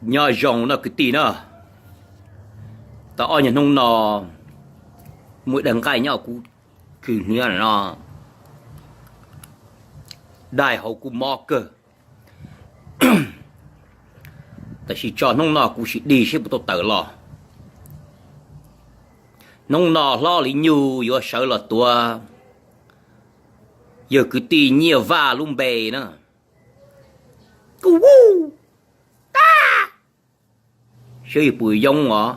Nyob zoo no kwv tij na, tau ob nyuag hnub no muaj daim nqaij nyob kuv kws hniav no, dai hauv kuv mob kawg. Tab sis tso hnub no kuv sim dig seb puas tau tawm los. Hnub no hlob Lis Nyug yuav sawv los tuav yawg kwv tij Nyiaj Vaj lub npe na. Kuv, saib yog puas yoob os.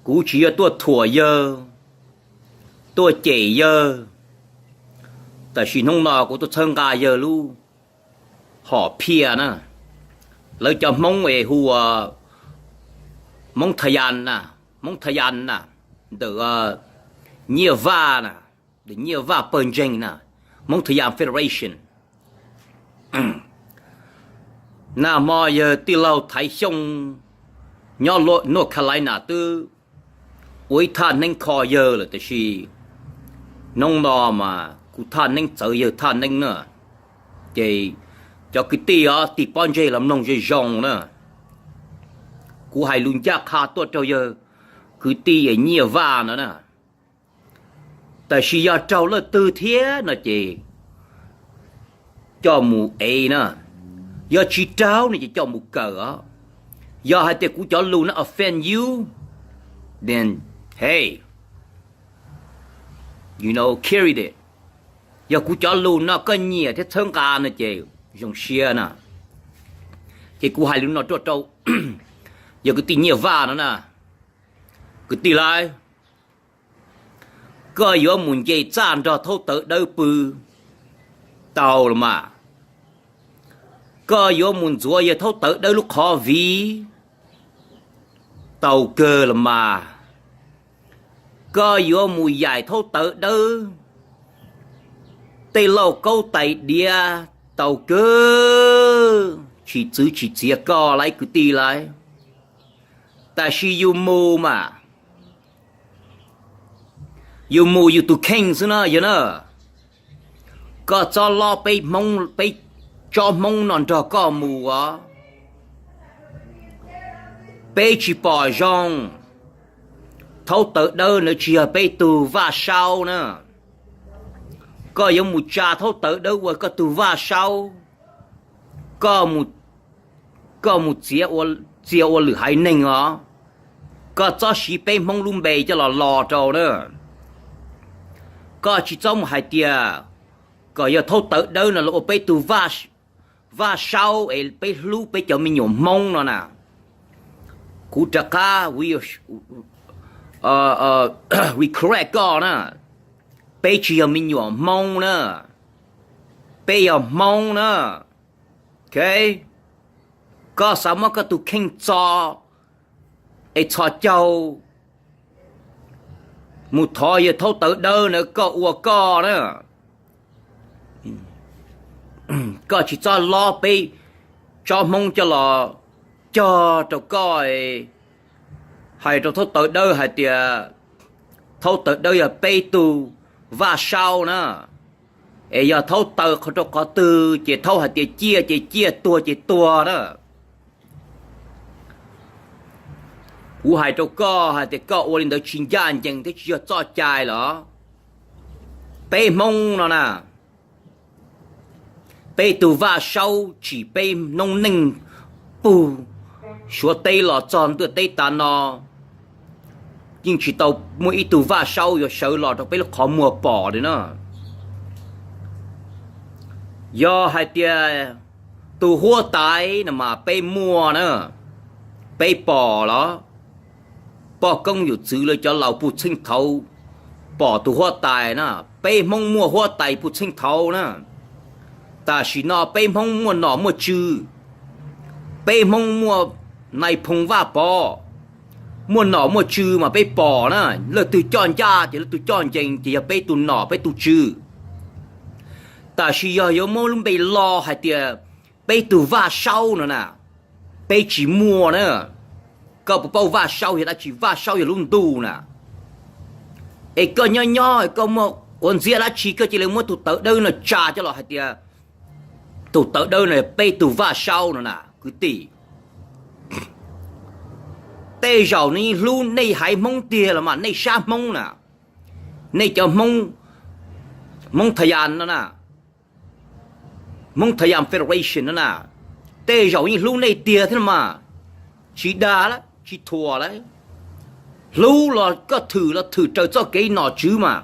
Kuv tsis yog tuaj thuam yawg, tuaj cem yawg, tab sis hnub no kuv tuaj txhawb nqa yawg lub hom phiaj na. Lawv cov Hmoob es hu ua Hmoob Thaj Yas na, Hmoob Thaj Yas na, ntawm Nyiaj Vaj na, ntawm Nyiaj Vaj pawg ntseeg na, Hmoob Thaj Yas Federation. Nag hmo yawg tij laug Thaiv Xyooj nyob North Carolina twb ua ib thaj neeb kho yawg lawm, tab sis hnub no mas kuv thaj neeb txawv yawg thaj neeb na. Ces cov kwv tij os, tig pob ntseg los mloog zoo zoo na. Kuv hais lus ncaj qha tuaj rau yawg kwv tij es Nyiaj Vaj no na. Tab sis yog raug leej twg thiab no ces coj mus ev na. Yog tsis raug no ces coj mus kawm os. Yog hais tias kuv cov lus no offend you, then hey, you know, carry it. Yog kuv cov lus no koj nyiam thiab txhawb nqa no ces zoo siab na. Ces kuv hais lus no tuaj rau yawg kwv tij Nyiaj Vaj no na. Kwv tij lauj, koj yuav mus nce txaj nrog Thaub Tawv Dawb pw tau los mas? Koj yuav mus ntxuav yawg Thaub Tawv Dawb lub qhov viv tau kawg los mas? Koj yuav mus yaim Thaub Tawv Dawb tej lauj kaub tais diav tau kawg, tsis txwv tsis txiav koj lauj kwv tij lauj. Tab sis yus mus mas, yus mus yus tus kheej xwb na yog na. Koj txhob lob peb Hmoob, peb tsob Hmoob no nrog koj mus os. Peb tsis pom zoo, Thaub Tawv Dawb nws tsis yog peb tug vaj saub na. Koj yuav mus tsa Thaub Tawv Dawb ua koj tug vaj saub, koj mus, koj mus txiav ua, txiav ua lwm haiv neeg os. Koj txhob siv peb Hmoob lub npe coj los lo rau na. Koj tsis txhob mus hais tias kom yog Thaub Tawv Dawb no los ua peb tug vaj, vaj saub es peb hlub peb cov me nyuam Hmoob no na. Kuv rov qab, we, uh, uh, we correct koj na. Peb tsis yog me nyuam Hmoob na, peb yog Hmoob na. Ok, koj xav muab koj tus kheej txo es txhos caug mus thov yawg Thaub Tawv Dawb na, koj ua koj na. Koj tsis txhob lob peb tsob Hmoob coj los cog rau koj, hais rau Thaub Tawv Dawb hais tias Thaub Tawv Dawb yog peb tug vaj saub na. Es yog Thaub tawv qhov rau qhov twg ces Thaub hais tias ciaj ces ciaj, tuag ces tuag na. Kuv hais rau koj hais tias koj ua li ntawd tsis ncaj ncees thiab tsis yog txoj cai los. Peb Hmoob no na, peb tug vaj saub tsim peb noob neej pug Suav teb los txog ntuj teb tas no, yeej tsis tau muaj ib tug vaj saub yuav sawv los rau peb lub qhov muag pom li na. Yog hais tias tus huab tais no mas peb muaj na, peb pom los. Poj koob yawm txwv lawv cov laus puag txheej thaud pom tus huab tais na, peb Hmoob muaj huab tais puag txheej thaud na. Tam sim no peb Hmoob muaj nom muaj tswv, peb Hmoob muaj nais phoo Vaj Pov, muaj nom muaj tswv mas peb pom na. Leej twg coj ncaj ces leej twg coj ncees ces yog peb tus nom peb tus tswv. Tam sis yog yuav muab lub npe lo hais tias peb tug vaj saub no na, peb tsis muaj na. Koj puas paub vaj saub yog dab tsi? Vaj saub yog lub ntuj na. Es koj nyob nyob koj muaj quav ntxiab dab tsi koj cia li muab tus tawv dawb no tsa coj los hais tias tus tawv dawb no peb tug vaj saub no na. kwv tij. Tej zaum nws yeej hlub nej haiv Hmoob tiag los mas nej sab Hmoob na, nej cov Hmoob, Hmoob Thas Yas no na, Hmoob Thas Yas Federation no na, tej zaum yeej hlub nej tiag thiab no mas. Tsis dag lawm, tsis thuam lawm. Hlub los koj thwm los thwm raws txoj kev nom tswv mas,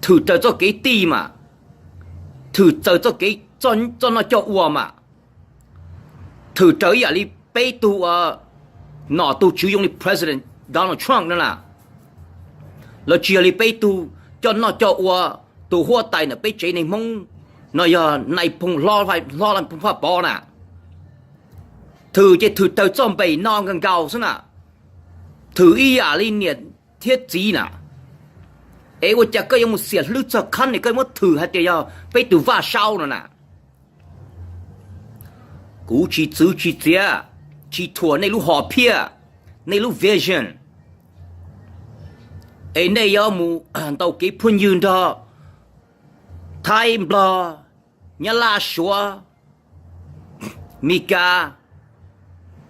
thwm raws txoj kev tij mas, thwm raws txoj kev txoj noj coj ua mas, thwm raws ib yam li peb tug uas nom tug tswv zoo li President Donald Trump no na, los tsis yog li peb tug coj noj coj ua, tus huab tais ntawm peb tsev neeg Hmoob no yog nais phoo hlob, hlob Nais Phoo Vaj Pov na. Thwm ces thwm raws txoj npe no nkaus nkaus xwb na, thwm ib yam li niam thiab txiv na. Es ua cas koj yuav mus xiam hlwb txog qhov no, koj muab thwm hais tias yog peb tus Vaj Saub no na? Kuv tsis txwv tsis txiav, tsis thuam nej lub hom phiaj, nej lub vision, es nej yuav mus ntaus kev phooj ywg nrog Thaib, Nplog, Nyab Laj, Suav, Mes Kas,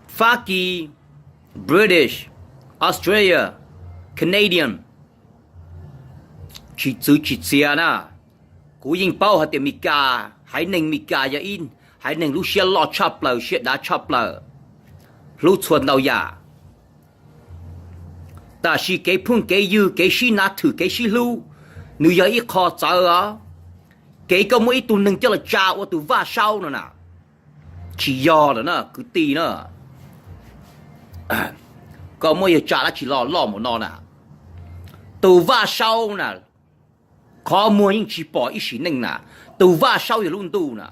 Fab Kis, British, Australia, Canadian. Tsis txwv tsis txiav na. Kuv yeej paub hais tias Mes Kas, haiv neeg Mes Kas yog ib haiv neeg lub siab loj tshaj plaws, siab dav tshaj plaws, hlub txhua ntau yam. Tab sis kev phooj kev ywg, kev sib nav thwm, kev sib hlub, nws yog ib qho txawv os. Kev koj muab ib tug neeg coj los tsa ua tus Vaj Saub no na, tsis yog lawm na kwv tij na. Koj muab yawg tsa dab tsi loj loj npaum no na? Tus Vaj Saub na, qhov muag yeej tsis pom ib sim neej na. Tus Vaj Saub yog lub ntuj na,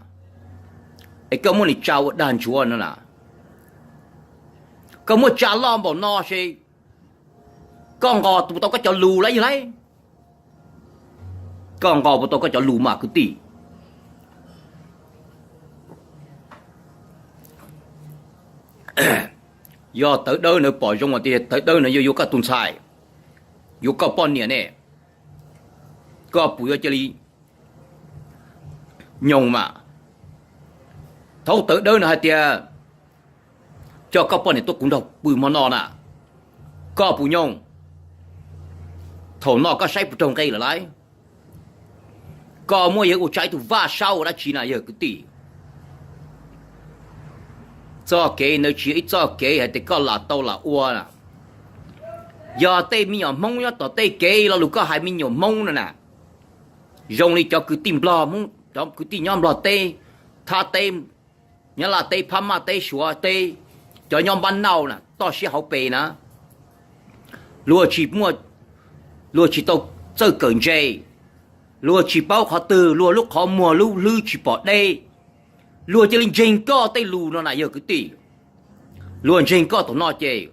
es koj muab nws tsa ua dag ntsuav no na. Koj muab tsa loj npaum no ces koj nqos puas tau koj cov lus lauj yog lauj? Koj nqos puas tau koj cov lus mas kwv tij? Yog tawv dawb na pom zoo tias tawv dawb na yuav yuav koj tus ntxhais, yuav koj poj niam ne, koj puas yuav cia li nyoos mas? Thaum tawv dawb na hais tias coj koj poj niam tuaj kuv nrog pw hmo no na, koj puas nyoos? Thaum no koj saib puas raug nqe lawm lauj? Koj muab yawg ua tsa ib tug Vaj Saub ua dab tsi na yawg kwv tij? Txoj kev ntawd tsis yog ib txoj kev hais tias koj lam tau lam ua na. Yog tej me nyuam Hmoob nyob tom tej kev lo lus koj hais me nyuam Hmoob no na, zoo li cov kwv tij Nplog, cov kwv tij nyob Nplog teb, Thab teb, Nyab Laj teb, Phab Maj teb, Suav teb, cov nyob npab nauj na toj siab hauv pes na, luag tsis muaj, luag tsis tau txawj kawm ntse, luag tsis paub qhov twg, luag lub qhov muag lub hlwb tsis pom deb, luag cia li ntseeg koj tej lus no na yawg kwv tij. Luag ntseeg koj thaum no ces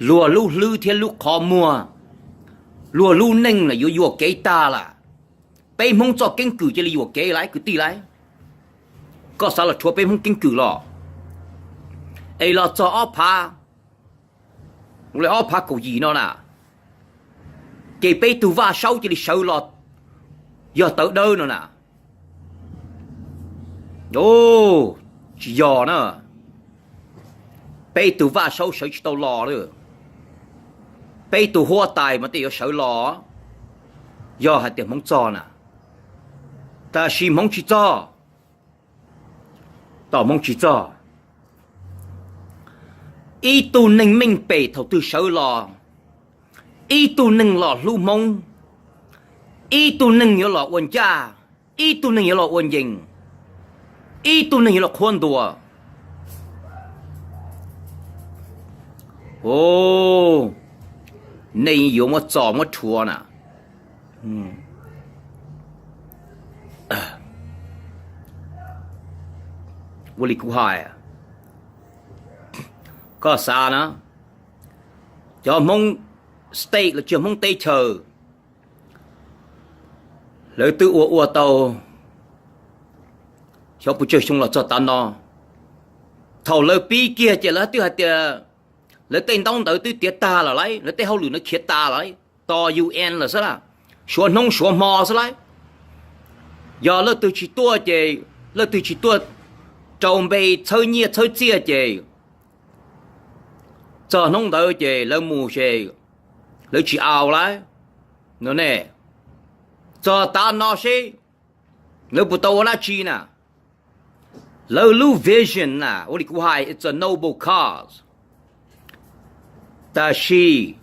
luag lub hlwb thiab lub qhov muag, luag lub neej na yuav yuam kev tag lawm. Peb Hmoob txoj keeb kwm cia li yuam kev lawm kwv tij lauj. Koj xav los rhuav peb Hmoob keeb kwm los? Es los txog ob phav, ob phav kaum yim no na, ces peb tug Vaj Saub cia li sawv los yog tawv dawb no na. Tsis yog na, peb tug Vaj Saub sawv tsis tau los li. Peb tug huab tais mas tej yuav sawv los, yog hais tias Hmoob txog na, tab sis Hmoob tsis txog. Tom Hmoob tsis txog. Ib tug neeg meej pem thaum twg sawv los, ib tug neeg los hlub Hmoob, ib tug neeg yuav los ua ncaj, ib tug neeg yuav los ua ncees, ib tug neeg yuav los qhuab ntuas. Nej yuav muab txo muab rhuav na. Ua li kuv hais, koj xav na, cov Hmoob state los tsis yog Hmoob teb chaws, lawv twb ua ua tau xyov puas tsawg xyoo los txog tav no. Thaum lawv pib kiag ces lawv twb hais tias lawv tej ntaub ntawv twb tiav tag lawm lauj, lawv tej hauj lwm na khiav tas lawm, tos U N lawm xwb lauj, suav hnub suav hmo xwb lauj. Yog leej twg tsis tuaj ces leej twg tsis tuaj rau npe txhawb nyiaj txhawb txiaj ces txog hnub ntawd ces lawv mus ces lawv tsis au lawm no ne. Txog tav no seb lawv puas tau ua dab tsi na. Lawv lub vision na, ua li kuv hais, it's a noble cause. Tab sis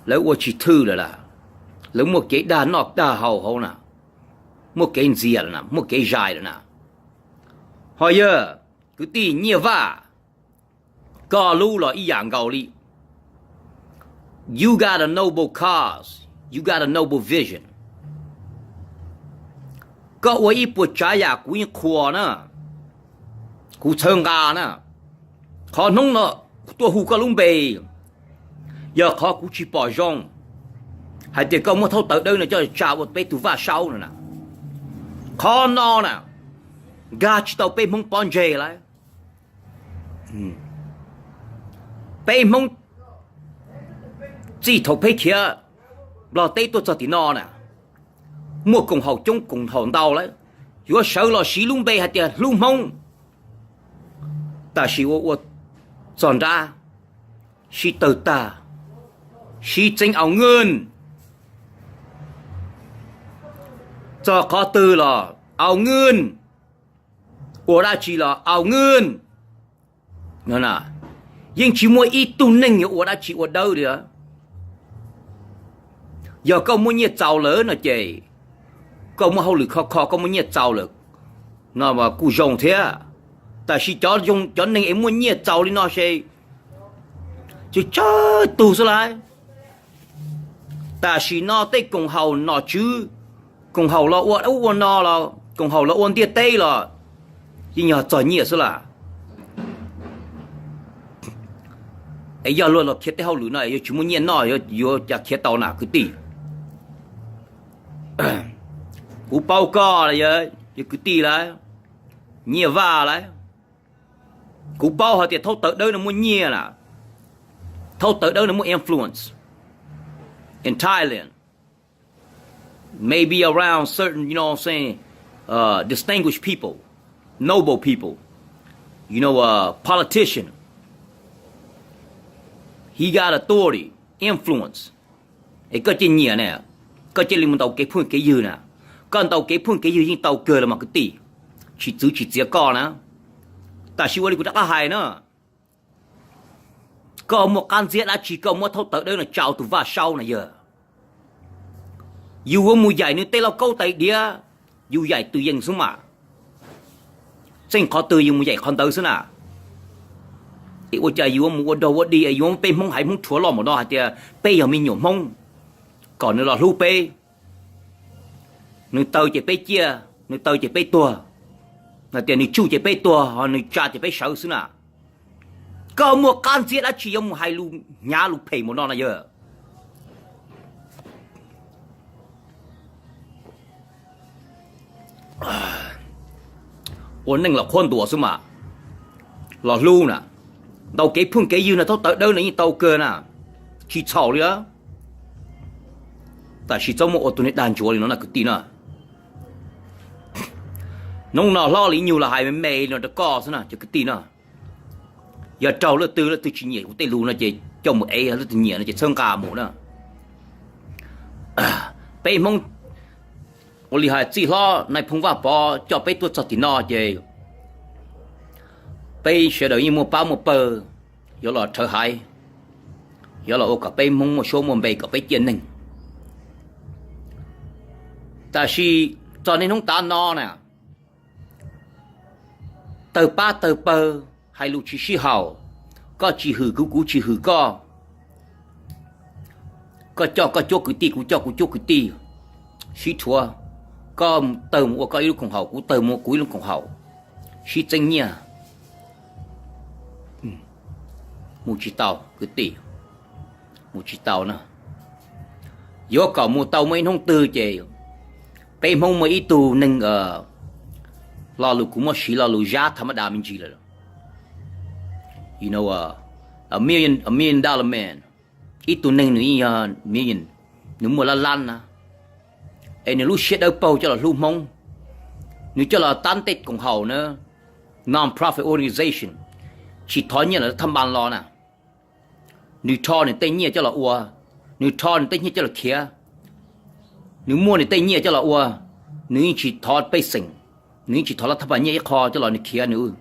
lawv ua tsis thwj lawm las, lawv muaj kev dag noj dag haus hauv na, muaj kev ntxias lawm na, muaj kev zais lawm na. Ho yog kwv tij Nyiaj Vaj, koj lub los ib yam nkaus li. You got a noble cause, you got a noble vision. Koj ua ib puas tsav yam kuv yeej qhuas na, kuv txhawb nqa na. Qhov hnub no tuaj hu koj lub npe, yog qhov kuv tsis pom zoo hais tias koj muab thaub tawv dawb no coj tsa ua peb tug vaj saub no na. Qhov no na, nkag tsis tau peb Hmoob pob ntseg lawm. Peb Hmoob txij thaum peb khiav Nplog teb tuaj txog tim no na, muaj koom haum coob koom haum ntau lawm, yuav sawv los siv lub npe hais tias hlub Hmoob, tab sis ua ua txog nrab, sib tawg tag, sib txeeb au nwj, txog qhov twg los au nwj, ua dab tsi los au nwj. Yeej tsis muaj ib tug neeg yuav ua dab tsi ua dawb li. Yog koj muaj nyiaj txaus lawm no ces koj muaj hauj lwm khov kho, koj muaj nyiaj txaus lawm no kuj zoo thiab. Tab sis cov neeg es muaj nyiaj txaus li no ces tsawg tsawg tug xwb lauj. Tam sim no tej koom haum nom tswv, koom haum los ua ub ua no los koom haum los ua ntiaj teb los yeej yog txog nyiaj xwb las. Es yog luag los khiav tej hauj lwm no yuav tsis muaj nyiaj noj yuav cas khiav tau na kwv tij? Kuv paub koj, yog kwv tij lawm, Nyiaj Vaj lawm. Kuv paub hais tias thaub tawv dawb no muaj nyiaj na. Thaub tawv dawb no muaj influence in Thailand, maybe around certain, you know what I'm saying, uh, distinguished people, noble people, you know, uh, politician. He got authority, influence. Es koj cia nyiam ne, koj cia li mus ntaus kev phooj kev ywg na. Koj ntaus kev phooj kev ywg yeej tau kawg los mas kwv tij, tsis txwv tsis txiav koj na. Tab sis ua li kuv rov qab hais na, koj muaj qab ntxiab dab tsi koj muab thaub tawv dawb no tsa tus vaj saub na yog? Yus yuav mus yaim nws tej lauj kaub tais diav, yus yaim tus yees xwb mas. Txeej qhov twg yus mus yaim qhov ntawd xwb na. Es ua cas yus yuav mus ua dog ua dig es yuav muab peb Hmoob haiv Hmoob rhuav loj npaum no hais tias peb yog me nyuam Hmoob, kom nws los hlub peb, nws taw ces peb ciaj, nws taw ces peb tuag, hais tias nws tsuj ces peb tuag, ho nws tsa ces peb sawv xwb na. Koj muaj qab ntxiab dab tsi yuav mus hais lus hnyav lus phem npaum no na yog? Ua neej los qhuab ntuas xwb mas, los hlub na. Ntaus kev phooj kev ywg no thaub tawv dawb no yeej tau kawg na, tsis txhaum li. Tab sis txhob muaj ua tus neeg dag ntsuav li no na kwv tij na. Hnub no hlob li nyuag los hais me me no rau koj xwb na cov kwv tij na. Yog raug leej twg, leej twg tsis nyiam kuv tej lus no ces coj mus ev, leej twg nyiam no ces txhawb nqa mus na. Peb Hmoob ua li hais txij hlob Nais Phoo Vaj Pov coj peb tuaj txog tim no ces peb sawv daws yeej muaj pab muaj pawg yuav los rhawv haiv, yuav los ua kom peb Hmoob muaj suab muaj npe kom peb ciaj neeg. Tab sis txog niaj hnub tav no na, tawg pab tawg pawg, hais lus tsis sib haum, koj tsis hwm kuv, kuv tsis hwm koj, koj coj koj cuab kwv tij, kuv coj kuv cuab kwv tij, sib rhuav, koj tawg mus ua koj ib lub koom haum, kuv tawg mus ua kuv ib lub koom haum, sib txeeb nyiaj, mus tsis tau kwv tij, mus tsis tau na. Yuav kom mus tau muaj ib hnub twg ces peb Hmoob muaj ib tug neeg, lo lus kuv muab siv lo lus zab tham mab da me ntsis lawm, you know, a million, a million dollar man. Ib tug neeg nws yeej yog million, nws muaj lab lab na, es nws lub siab dawb paug coj los hlub Hmoob, nws coj los tab tej koom haum na, non-profit organization, tsis thov nyiaj los thaj npas los na, nws rho nws tej nyiaj coj los ua, nws rho nws tej nyiaj coj los khiav, nws muaj nws tej nyiaj coj los ua, nws yeej tsis thov pej xeem, nws yeej tsis thov los thaj npas nyiaj ib qho coj los nws khiav nws,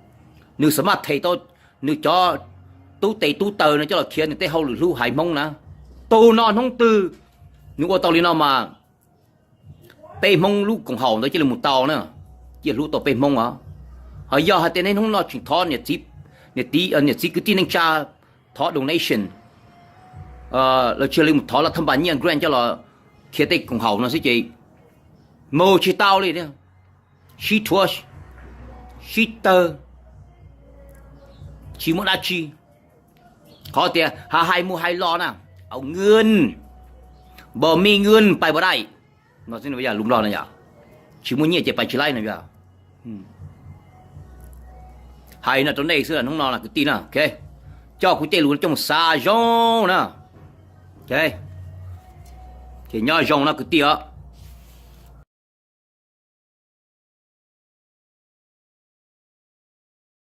nws xam maj them tau nws cov tub tes tub taw no coj los khiav nws tej hauj lwm hlub haiv Hmoob na. Tus no hnub twg nws ua tau li no mas peb Hmoob lub koom haum ntawd cia li mus tau na, cia hlub tau peb Hmoob os. Ho yog hais tias nej hnub no tseem thov niam txiv kwv tij neej tsa, thov donation, los tsis li mus thov los thaj npas nyiaj grant coj los khiav tej koom haum no xwb ces mus tsis tau li, sib rhuav, sib tawg, tsis muaj dab tsi. Qhov tias hais mus hais los na, au nws, npam me nws pais pov daim no, lus Nplog no yog tsis muaj nyiaj ces pais tsis laib no yog. Hais no rau nej xwb hnub no na kwv tij na, coj kuv tej lus no coj mus xav zoo na. Ces nyob zoo no kwv tij os.